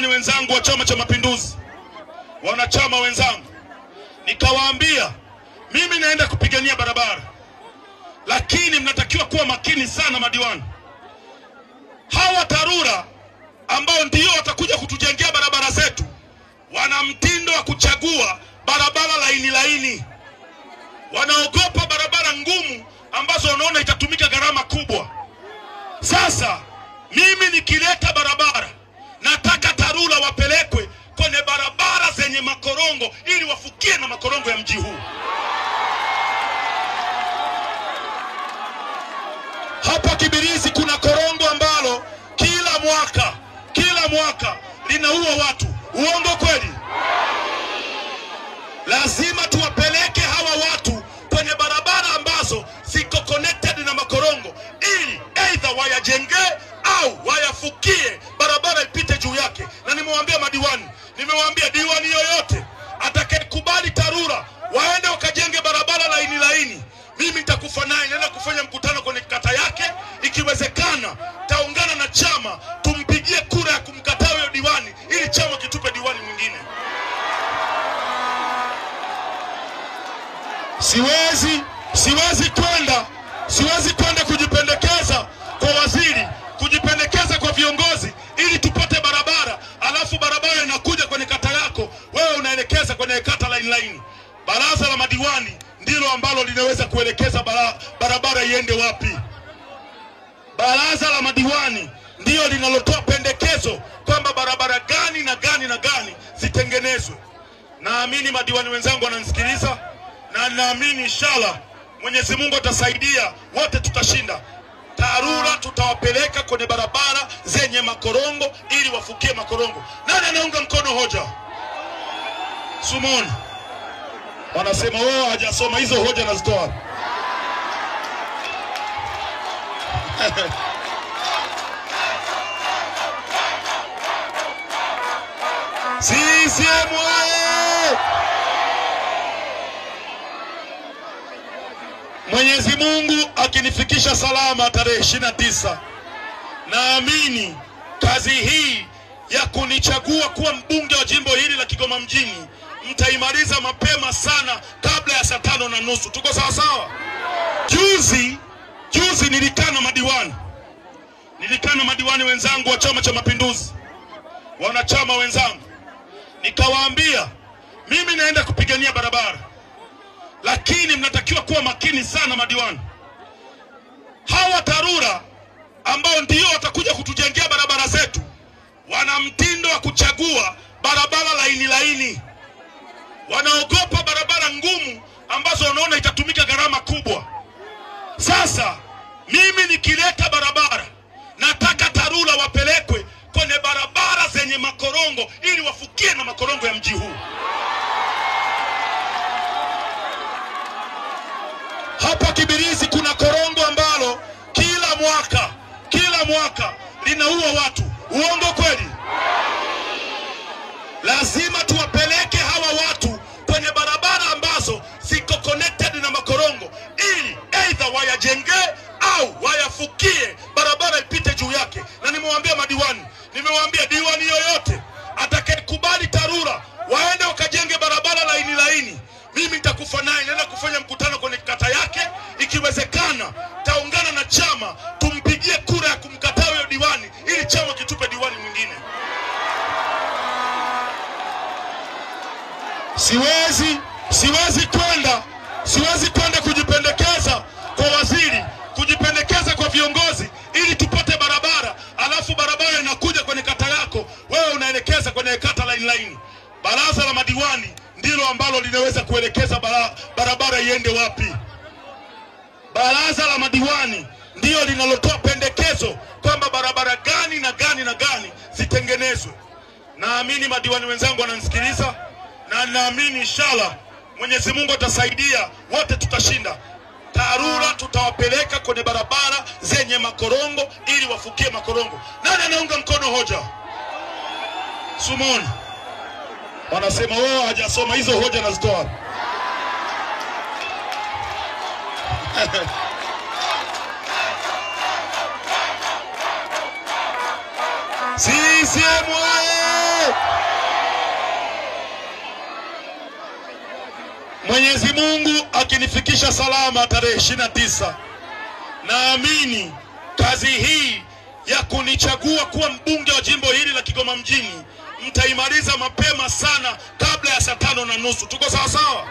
madiwani wenzangu wa Chama cha Mapinduzi, wanachama wenzangu, nikawaambia mimi naenda kupigania barabara, lakini mnatakiwa kuwa makini sana madiwani. Hawa TARURA ambao ndio watakuja kutujengea barabara zetu wana mtindo wa kuchagua barabara laini laini. Wanaogopa barabara ngumu ambazo wanaona itatumika gharama kubwa. Sasa mimi nikileta barabara nataka TARURA wapelekwe kwenye barabara zenye makorongo ili wafukie na makorongo ya mji huu. Hapa Kibirizi kuna korongo ambalo kila mwaka linaua watu. Uongo kweli? Lazima tuwapeleke hawa watu kwenye barabara ambazo ziko connected na makorongo ili either wayajenge au wayafukie, barabara ipite juu yake. Na nimewaambia madiwani, nimewaambia diwani yoyote atakayekubali TARURA waende wakajenge barabara laini laini, mimi nitakufa naye. Naenda kufanya mkutano kwenye kata yake, ikiwezekana taungana na chama tumpigie kura ya kumkataa huyo diwani ili chama kitupe diwani mwingine. Siwezi kwenda kujipendekeza kwa waziri, kujipendekeza kwa viongozi ili tupate barabara, alafu barabara inakuja kwenye kata yako, wewe unaelekeza kwenye kata line line. Baraza la madiwani ndilo ambalo linaweza kuelekeza barabara iende wapi. Baraza la madiwani ndio linalotoa pendekezo kwamba barabara gani na gani na gani zitengenezwe. Naamini madiwani wenzangu wananisikiliza, na naamini inshallah Mwenyezi Mungu atasaidia, wote tutashinda. TARURA tutawapeleka kwenye barabara zenye makorongo ili wafukie makorongo. Nani anaunga mkono hoja? Sumoni. Wanasema wao hajasoma, hizo hoja nazitoa. CCM oye! Mwenyezi Mungu akinifikisha salama tarehe 29, naamini kazi hii ya kunichagua kuwa mbunge wa jimbo hili la Kigoma mjini mtaimaliza mapema sana kabla ya saa 5:30. Tuko sawa sawa? Juzi nilikaa na madiwani. Nilikaa na madiwani wenzangu wa Chama cha Mapinduzi, wanachama wenzangu, nikawaambia mimi naenda kupigania barabara, lakini mnatakiwa kuwa makini sana madiwani. Hawa TARURA ambao ndio watakuja kutujengea barabara zetu wana mtindo wa kuchagua barabara laini laini. Wanaogopa barabara ngumu ambazo wanaona itatumika gharama kubwa. Sasa mimi nikileta barabara nataka TARURA wapelekwe kwenye barabara zenye makorongo ili wafukie na makorongo ya mji huu. Hapa Kibirizi kuna korongo ambalo kila mwaka linaua watu. Uongo kweli? Lazima tuwapeleke hawa watu kwenye barabara ambazo ziko connected na makorongo ili either wayajenge au wayafukie, barabara ipite juu yake. Na nimewaambia madiwani, nimewaambia diwani yoyote atakayekubali TARURA waende wakajenge barabara laini laini, mimi nitakufa naye. Naenda kufanya mkutano kwenye kata yake, ikiwezekana taungana na chama tumpigie kura ya kumkataa huyo diwani ili chama kitupe diwani mwingine. Siwezi kwenda kujipendekeza kwa waziri, kujipendekeza kwa viongozi ili tupate barabara, alafu barabara inakuja kwenye kata yako, wewe unaelekeza kwenye kata line line. Baraza la madiwani ndilo ambalo linaweza kuelekeza barabara iende wapi. Baraza la madiwani ndio linalotoa pendekezo kwamba barabara gani na gani na gani zitengenezwe. Naamini madiwani wenzangu wananisikiliza, na naamini inshallah Mwenyezi Mungu atasaidia, wote tutashinda. TARURA tutawapeleka kwenye barabara zenye makorongo ili wafukie makorongo. Nani anaunga mkono hoja? Sumoni. Wanasema wao hajasoma, hizo hoja nazitoa. CCM oye! Mwenyezi Mungu akinifikisha salama tarehe 29, naamini kazi hii ya kunichagua kuwa mbunge wa jimbo hili la Kigoma mjini mtaimaliza mapema sana kabla ya saa 5:30. Tuko sawa sawa?